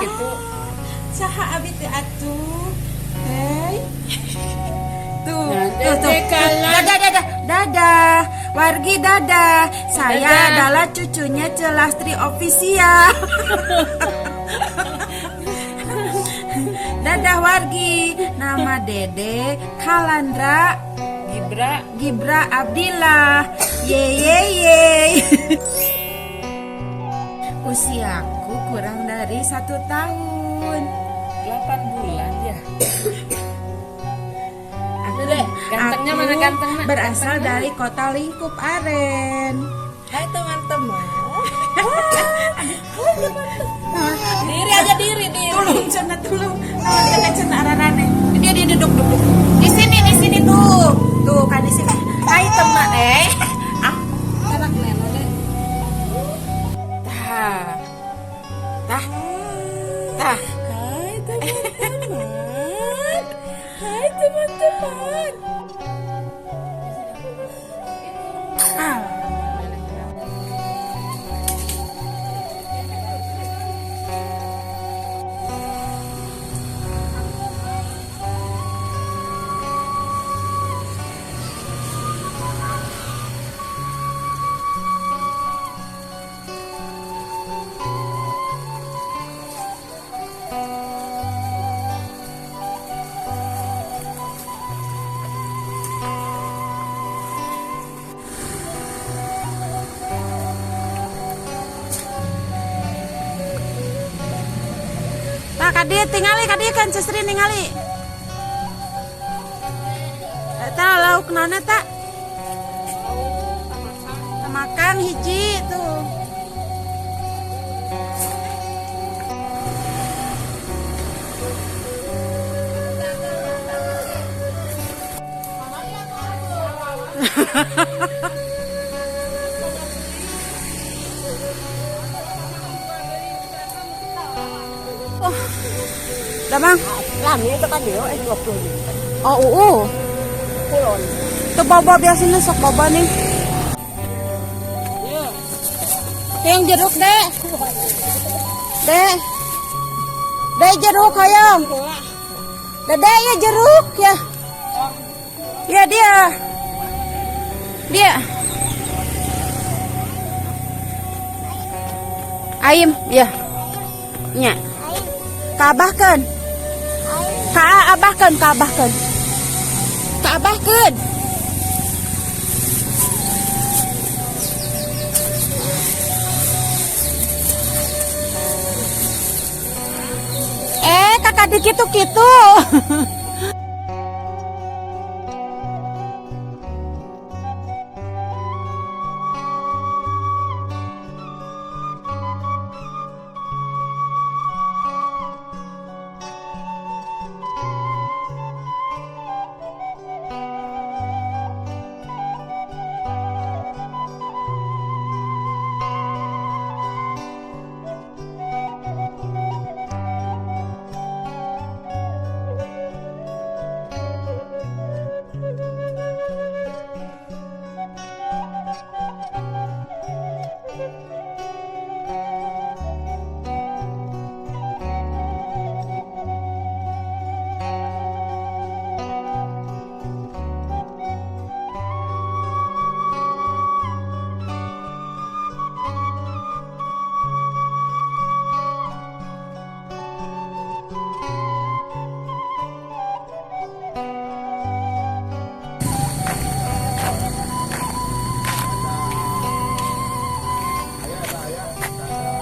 Gitu. Saha abi teh atuh? Hei. Tuh, Nah, tuh, tuh. Dede kalah. Dadah, dadah, dadah. Wargi dadah. Saya Dadah. adalah cucunya Celastri Official. Dadah wargi. Nama Dede Kalandra Gibra. Gibra Abdillah. Ye ye ye. Usiaku kurang dari 1 tahun. 8 bulan ya. Aku, Dede, gantengnya aku mana gantengnya? Berasal dari kota Lingkup Aren. Hai teman-teman. Diri aja diri diri. Tulung cenah tulung. Cenah cenah ararane. Dia dia duduk duduk. Di sini di sini tuh. Tuh kan di sini. Hai teman Ah, Anak neno deh. tah. Tah. Tah. Hai teman-teman. Hai teman-teman. Ah. Nah, kadieu tingali kadieu kan Cesri ningali. Eta lauk naon eta? Makan hiji tuh. Oh. Damang. Lami itu kan dia 20. Oh, Kulon. Tuh boba biasanya sok boba nih. Yang jeruk dek. Dek. Dek jeruk hayang. Dede ya jeruk ya. Ya dia. Dia. Ayam, ya. Nya. Kaabahkeun. Kaabahkeun, kaabahkeun. Kaabahkeun. Kakak dikitu-kitu.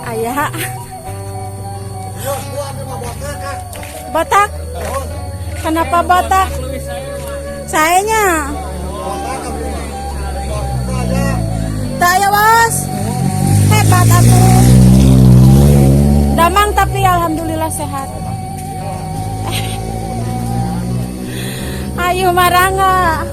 Ayah. Botak. Kenapa botak? Sayanya. Tak ya bos. Hebat aku. Damang tapi alhamdulillah sehat. Ayo maranga.